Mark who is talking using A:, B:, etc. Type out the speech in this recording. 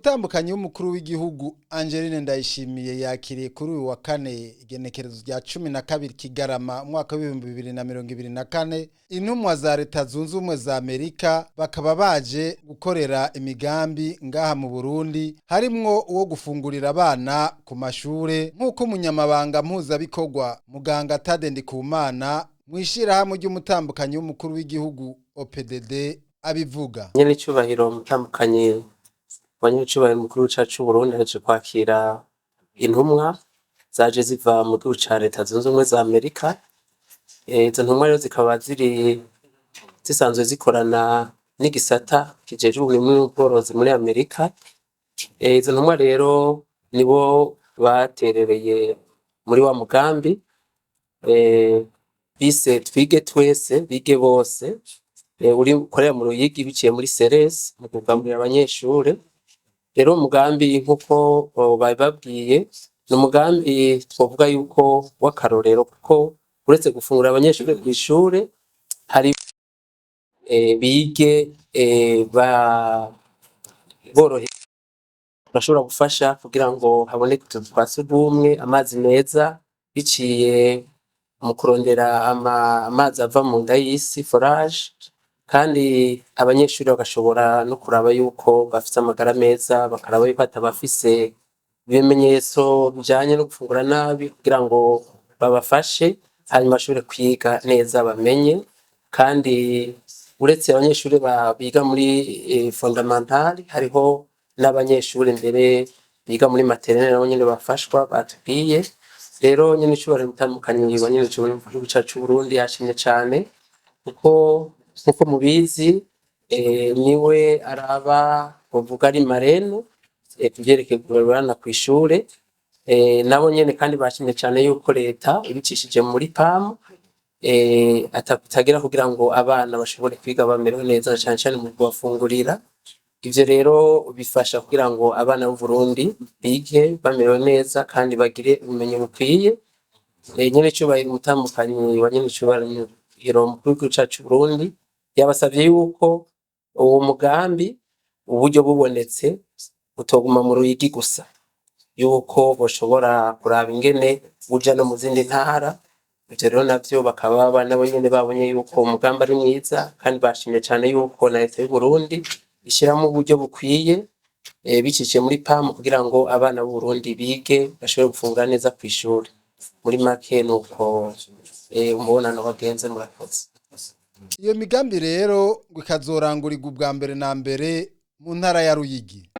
A: Umutambukanyi w'umukuru w'igihugu Angeline Ndayishimiye yakiriye kuri uyu wa kane igenekerezo rya 12 Kigarama umwaka w'2024 intumwa za Leta Zunze Ubumwe za Amerika, bakaba baje gukorera imigambi ngaha mu Burundi, harimwo uwo gufungurira abana ku mashure, nk'uko umunyamabanga mpuzabikorwa muganga Tade Ndikumana mw'ishirahamwe ry'umutambukanyi w'umukuru w'igihugu OPDD abivuga.
B: Nyene icubahiro umutambukanyi wa nyenicubahiro umukuru w'icacu c'Uburundi ahejeje kwakira intumwa zaje ziva mu gihugu ca Leta Zunze Ubumwe za Amerika. Izo ntumwa rero zikaba ziri zisanzwe zikorana n'igisata kijejwe uburimyi n'ubworozi muri Amerika. Izo ntumwa rero nibo baterereye muri wa mugambi bise "Twige twese bige bose", uri ukorera mu Ruyigi biciye muri CERES mu kugaburira abanyeshure. Rero uwo mugambi, nk'uko babibabwiye, ni umugambi twovuga yuko w'akarorero, kuko uretse gufungura abanyeshure kw'ishure hari bige borohewe, bashobora gufasha kugira ngo haboneke utuzu twa sugumwe, amazi meza, biciye mu kurondera amazi ava mu nda y'isi, forage, kandi abanyeshuri bagashobora no kuraba yuko bafise amagara meza, bakaraba yuko atabafise ibimenyetso bijanye no gufungura nabi kugira ngo babafashe, hanyuma bashobore kwiga neza bamenye. Kandi uretse abanyeshuri biga muri fondamentale, hariho n'abanyeshuri mbere biga muri maternelle nabo nyene bafashwa batubwiye. Rero nyene icubahiro umutambukanyi wa nyene icubahiro mu gihugu cacu c'Uburundi yashimye cane, kuko nkuko mubizi niwe araba, uvuga ari marraine kuvyerekeye kugaburira abana kw'ishure. Nabo nyene kandi bashimye cane yuko leta ibicishije muri PAM itagira kugira ngo abana bashobore kwiga bamerewe neza, cane cane mu kubafungurira. Ivyo rero bifasha kugira ngo abana b'Uburundi bige bamerewe neza kandi bagire ubumenyi bukwiye. Nyene icubahiro umutambukanyi wa nyene icubahiro umukuru w'igihugu cacu c'Uburundi yabasavye yuko uwo mugambi, uburyo bubonetse, utoguma mu Ruyigi gusa, yuko boshobora kuraba ingene uja no mu zindi ntara. Ivyo rero navyo bakaba nabo nyene babonye yuko umugambi ari mwiza, kandi bashimye cane yuko na leta y'Uburundi ishiramwo uburyo bukwiye bicishije muri PAM kugira ngo abana b'Uburundi bige bashobore gufungura neza kw'ishure. Muri make nuko umubonano wagenze. Murakoze.
A: Iyo migambi rero ngo ikazorangurirwa ubwa mbere na mbere mu ntara ya Ruyigi.